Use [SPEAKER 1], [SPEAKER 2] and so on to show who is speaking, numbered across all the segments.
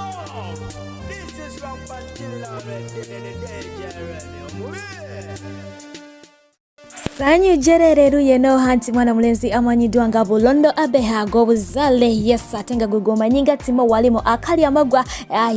[SPEAKER 1] This is Rampant Killer Red,
[SPEAKER 2] Sanyu jerereru yeno hanti mwana mulenzi amanyiddwa nga Bulondo Abeha ag'obuzaale. Yes, ate nga gwe gwomanyi nga Timo Walimo akali amagwa,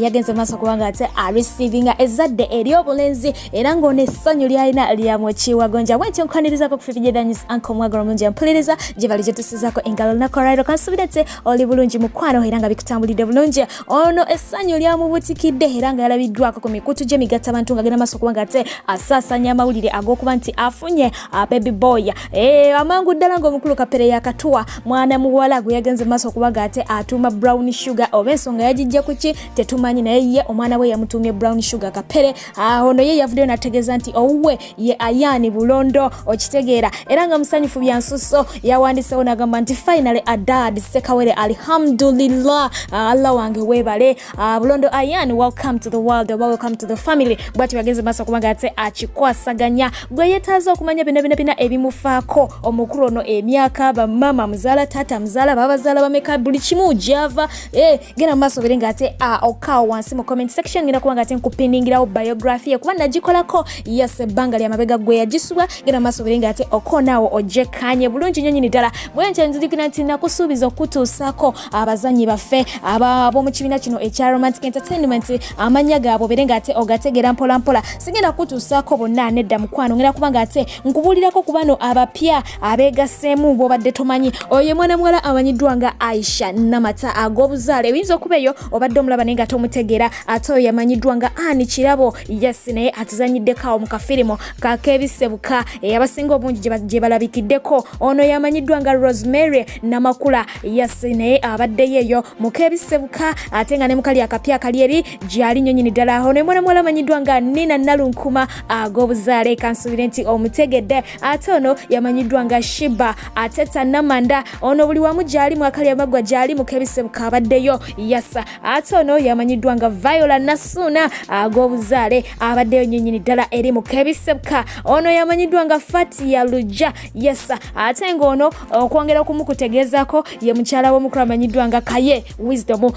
[SPEAKER 2] yagenze maaso kubanga ate areceivinga ezzadde ery'obulenzi, era ng'ono essanyu lyalina lyamukiwagonja. Bwentyo nkwanirizaako ku Fifijedanyis anko omwagala omulungi ampuliriza gye bali gyetusizaako engalo olunaku olwaliro. Kansubire nti oli bulungi mukwano era nga bikutambulidde bulungi. Ono essanyu lyamubutikidde era nga yalabiddwako ku mikutu gy'emigatta abantu nga genda maaso kubanga ate asaasanya amawulire ag'okuba nti afunye baby boy. Amangu ddala ng'omukulu Kapere yakatuwa mwana muwala gwe yagenze maaso okuba nga ate atuuma Brown Sugar. Oba ensonga yagijja ku ki tetumanyi, naye ye omwana we yamutuumye Brown Sugar Kapere. Ono ye yavuddeyo n'ategeeza nti owuwe ye Ayaani Bulondo, okitegeera, era nga musanyufu byansusso. Yawandisewo n'agamba nti "Finally a dad, Sekawere, alhamdulillah, Allah wange weebale. Bulondo Ayan, welcome to the world, welcome to the family." Bwati yagenze maaso kubanga ate akikwasaganya. Gwe yeetaaza okumanya byonna byonna byonna ebimufaako omukulu ono, emyaka, bamama muzaala, taata muzaala, babazaala bameka, buli kimu gyava, genda mu maaso obere ng'ate okaawo wansi mu comment section. Ngenda kuba nga ate nkupiningirawo biography ye kuba nagikolako, yes, ebbanga lya mabega gwe yagisubwa. Genda mu maaso obere ng'ate okoonaawo ojekkaanye bulungi nnyo nyini ddala. Bwe ntyo nzijukira nti nakusuubiza okutuusaako abazannyi baffe ab'omu kibiina kino ekya Romantic Entertainment, amannya gaabwe obere ng'ate ogategeera mpola mpola. Sigenda kutuusaako bonna, nedda mukwano. Ngenda kuba ng'ate nkubuulirako ku bano abapya abeegaseemu bw'obadde tomanyi. Oyo ye mwana muwala amanyiddwa nga Aisha Namata ag'obuzaale, oyinza okuba eyo obadde omulaba naye nga tomutegeera. Ate oyo yamanyiddwa nga Ani Kirabo, yes, naye atuzanyiddeko awo mu kafirimu kakebisebuka, abasinga obungi gye balabikiddeko. Ono yamanyiddwa nga Rosemary Namakula, yes, naye abaddeyo eyo mu kebisebuka, ate nga ne mukali akapya akali eri gyali nnyo nyini ddala. Ono mwana muwala amanyiddwa nga Nina Nalunkuma ag'obuzaale, kansuubire nti omutegedde. Ate ono yamanyiddwa nga Shiba Ateta Namanda, ono buli wamu gyali mu akali amaggwa, gyali mu kebisebuka abaddeyo, yasa. Ate ono yamanyiddwa nga Viola Nasuna ag'obuzaale, abaddeyo nnyo ddala eri mu kebisebuka. Ono yamanyiddwa nga Fatia Lujja, yesa. Ate ng'ono okwongera okumukutegeezako ye mukyala w'omukulu amanyiddwa nga Kaye Wisdom.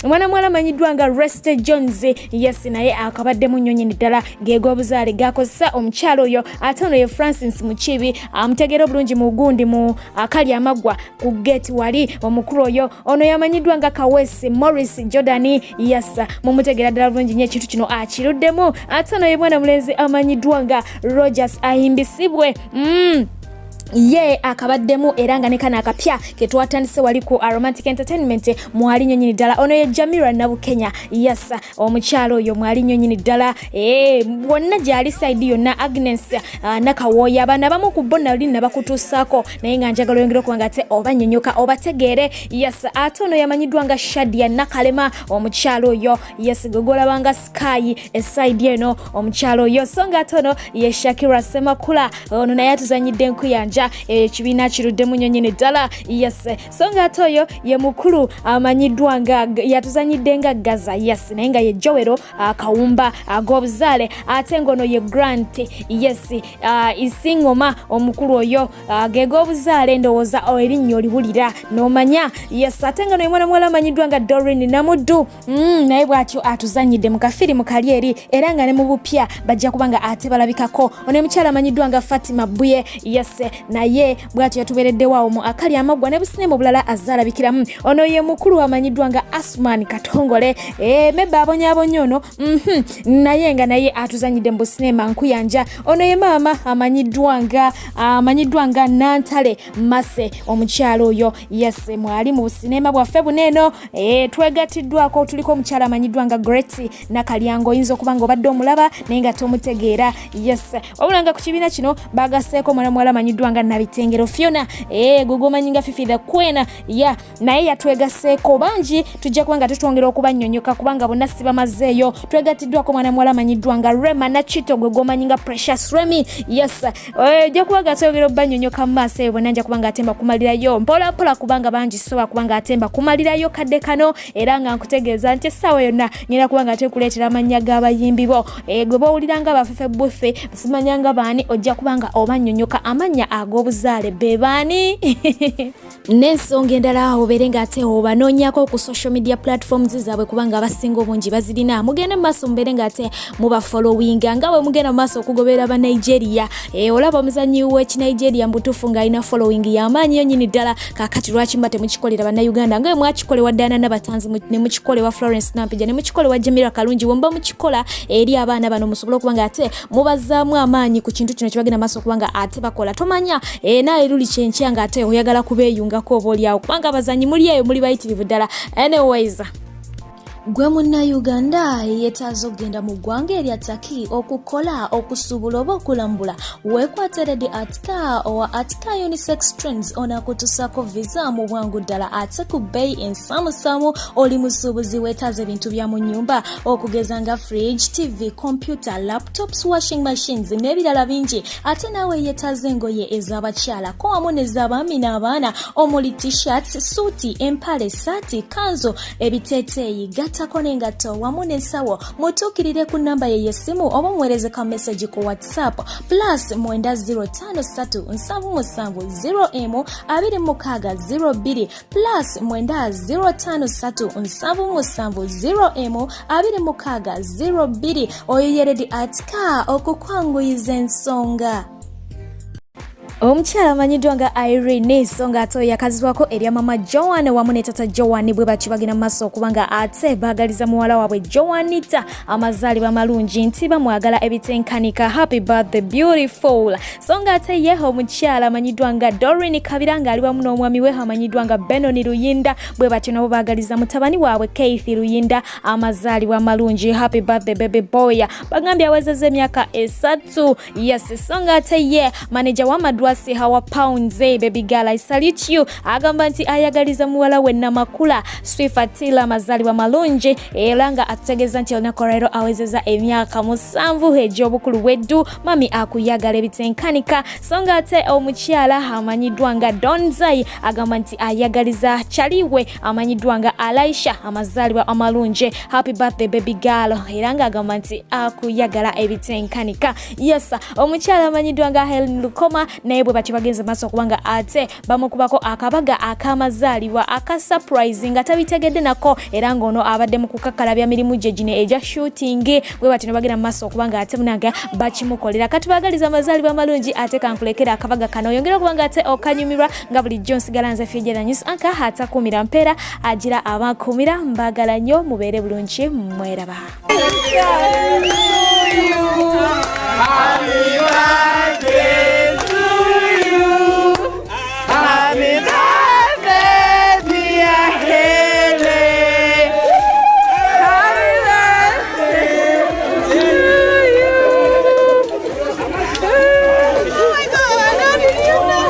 [SPEAKER 2] Omwana muwala amanyiddwa nga Reste Jones, yes, naye akabaddemu nnyo nnyini ddala geg'obuzaale gakozesa omukyala oyo. Ate ono ye Francis Mukibi, amutegeera obulungi mu gundi mu akali amaggwa ku gate wali omukulu oyo. Ono yamanyiddwa nga Kawesi Morris Jordan, yasa, mumutegeera ddala bulungi nnyo, ekintu kino akiruddemu. Ate ono ye mwana mulenzi amanyiddwa nga Rogers Ahimbisibwe. Ye akabaddemu era nga ne kano akapya ketwatandise wali ku Romantic Entertainment mwali nnyo nyini ddala. Ono ye Jamira Nabukenya, yasa, omukyalo oyo mwali nnyo nyini ddala. Wonna gyali side yonna. Agnes Nakawooya, abaana abamu ku bo nali nabakutuusaako, naye nga njagala oyongera okuba nga ate obannyonnyoka obategeere, yes. Ate ono yamanyiddwa nga Shadia Nakalema, omukyalo oyo, yes, gwe gwolabanga Sky eside eno, omukyalo oyo. So nga ate ono ye Shakira Semakula, ono naye atuzanyidde enkuyanja, ekibiina kiruddemu nnyo nyini ddala, yes. So nga ate oyo ye mukulu amanyiddwa nga yatuzanyidde nga Gaza, yes, naye nga ye Joero Kawumba ag'obuzaale. Ate ng'ono ye Grant, yes, Isingoma, omukulu oyo geg'obuzaale. Ndowooza erinnya oliwulira n'omanya, yes. Ate nga noye mwana muwala amanyiddwa nga Dorin Namuddu, naye bw'atyo atuzanyidde mu kafirimu kali eri, era nga ne mu bupya bajja kuba nga ate balabikako. Ono omukyala amanyiddwa nga Fatima Buye, yes, naye bw'atyo yatubeereddewo awo mu akali amaggwa ne businema obulala azaalabikiramu. Ono ye mukulu amanyiddwa nga Asman Katongole, meba abonyabonya ono, naye nga naye atuzanyidde mu businema nkuyanja. Ono ye maama amanyiddwa nga Nantale Mase, omukyalo oyo, yes, mwali mu businema bwaffe buneeno. Twegattiddwako, tuliko omukyala amanyiddwa nga Gret Nakalyango, oyinza okuba nga obadde omulaba naye nga tomutegeera, yes. Wabula nga ku kibiina kino bagaseeko omwana muwala amanyiddwa nga Nabitengero Fiona, gwe gwomanyi nga Fifi the Queen ya, naye yatwegaseeko. Bangi tujja kuba nga tutwongera okubannyonnyoka kubanga bonna sibamazeeyo. Twegattiddwako omwana muwala amanyiddwa nga Rema Nakito, gwe gwomanyi nga Precious Remy, yes. Ojja kuba nga twongera okubannyonnyoka mu maaso eyo bonna. Nja kuba nga atemba kumalirayo mpola mpola kubanga bangi, sobola kuba nga atemba kumalirayo kadde kano, era nga nkutegeeza nti essaawa yonna ngenda kuba nga ate nkuleetera amannya g'abayimbi bo, gwe bowulira nga bafefe bufe simanya nga baani, ojja kuba nga obannyonnyoka amannya. ag'obuzaale be baani n'ensonga endala, obeere ng'ate obanoonyako ku social media platforms zaabwe, kubanga abasinga obungi bazirina. Mugende mu maaso mubeere ng'ate mubafollowinga nga bwe mugenda mu maaso okugoberera ba Nigeria. Olaba omuzannyi w'Ekinigeria mu butuufu ng'alina following y'amaanyi yo nnyini ddala. Kaakati lwaki muba temukikolera Bannayuganda nga bwe mwakikolewa Diana Nabatanzi, ne mukikolewa Florence Nampija, ne mukikolewa Jamira Kalungi? Bwe muba mukikola eri abaana bano, musobole okuba nga ate mubazzaamu amaanyi ku kintu kino kyebagenda maaso okuba nga ate bakola. Tomanya naawe luli kyenkya nga ate oyagala kubeeyungako oba oliawo, kubanga abazanyi muli eyo muli bayitirivu ddala. Anyways, gwe Munnayuganda yeetaaza okugenda mu ggwanga erya Turkey okukola, okusuubula oba okulambula, weekwate Lady Atika owa Atika Unisex Trends. Onaakutusaako visa mu bwangu ddala ate ku bbeeyi ensaamusaamu. Oli musuubuzi weetaaza ebintu bya mu nnyumba okugeza nga fridge, TV, computer, laptops, washing machines n'ebirala bingi, ate naawe yeetaaza engoye ez'abakyala ko wamu n'ez'abaami n'abaana, omuli T-shirts, suuti, empale, saati, kanzo, ebiteeteeyi, gattako n'engatto wamu n'ensawo, mutuukirire ku namba ye y'essimu oba omuweereze ka message ku WhatsApp +9053 77 0 m 26 02, +9053 77 0 m 26 02. Oyo ye Lady Atika okukwanguyiza ensonga. Omukyala amanyiddwa nga Irene, so nga ate oyo yakazibwako erya Mama Joan wamu ne Tata Joan, bwe batyo bagenda mu maaso okuba nga ate baagaliza muwala waabwe Joanita amazaalibwa amalungi, nti bamwagala ebitenkanika. Happy birthday, beautiful. So nga ate ye omukyala amanyiddwa nga Dorin Kabira ng'ali wamu n'omwami we amanyiddwa nga Benoni Luyinda, bwe batyo nabo baagaliza mutabani waabwe Keith Luyinda amazaalibwa amalungi. Happy birthday, baby boy. Bagambye awezezza emyaka 3. Yes, so nga ate ye maneja w'Amadwasi Hawa Pounds, baby girl, I salute you, agamba nti ayagaliza muwala we Namakula Swifatila amazaalibwa malungi, era nga atutegeeza nti olunaku olwaleero awezezza emyaka 7 egy'obukulu bw'eddu. Mami akuyagala ebitenkanika. So nga ate omukyala amanyiddwa nga Donzai agamba nti ayagaliza kyaliwe amanyiddwa nga Alaisha amazaalibwa amalungi. Happy birthday, baby girl, era ng'agamba nti akuyagala ebitenkanika. Yes, omukyala amanyiddwa nga Helen Lukoma naye bwe batyo bagenze maaso okuba nga ate bamukubako akabaga ak'amazaalibwa aka surprise nga tabitegedde nako, era ng'ono abadde mu kukakkalabya mirimu gye gino egya shooting. Bwe batyo ne bagenda mu maaso okuba nga ate munange bakimukolera. Katubagaliza amazaalibwa amalungi, ate kankulekera akabaga kano oyongere okuba nga ate okanyumirwa. Nga bulijjo nsigala nze Fjera News anka atakuumira mpeera agira abakuumira. Mbagala nnyo, mubeere bulungi, mweraba.
[SPEAKER 1] Happy birthday to you. Happy birthday, dear Haley. Happy birthday to you. Oh my God, how did you know?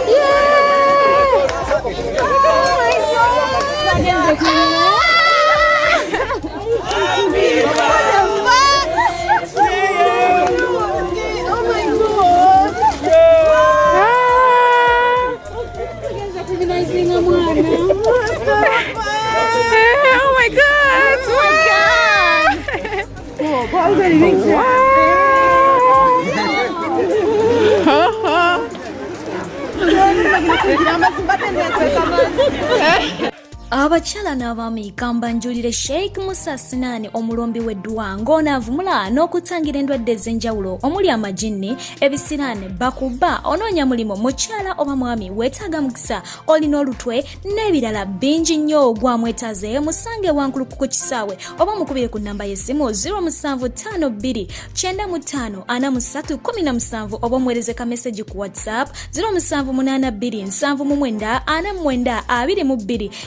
[SPEAKER 1] Yeah! Oh my God! What the fuck? Oh my God! What the fuck?
[SPEAKER 3] Oh my God!
[SPEAKER 1] Oh my God!
[SPEAKER 3] Wow!
[SPEAKER 2] Abakyala n'abaami, kambanjulire Sheikh Musa Sinaani, omulombi w'eddwa, ng'onaavumula n'okutangira endwadde ez'enjawulo omuli amajinni, ebisiraane, bakuba, onoonya mulimu, mukyala oba mwami weetaaga mukisa, olina olutwe n'ebirala bingi nnyo. Gwamwetaaze musange Wankuluku ku kisaawe oba mukubire ku nnamba y'essimu 0752 95 43 17, oba omuweereze ka message ku WhatsApp 0782 79 49 22.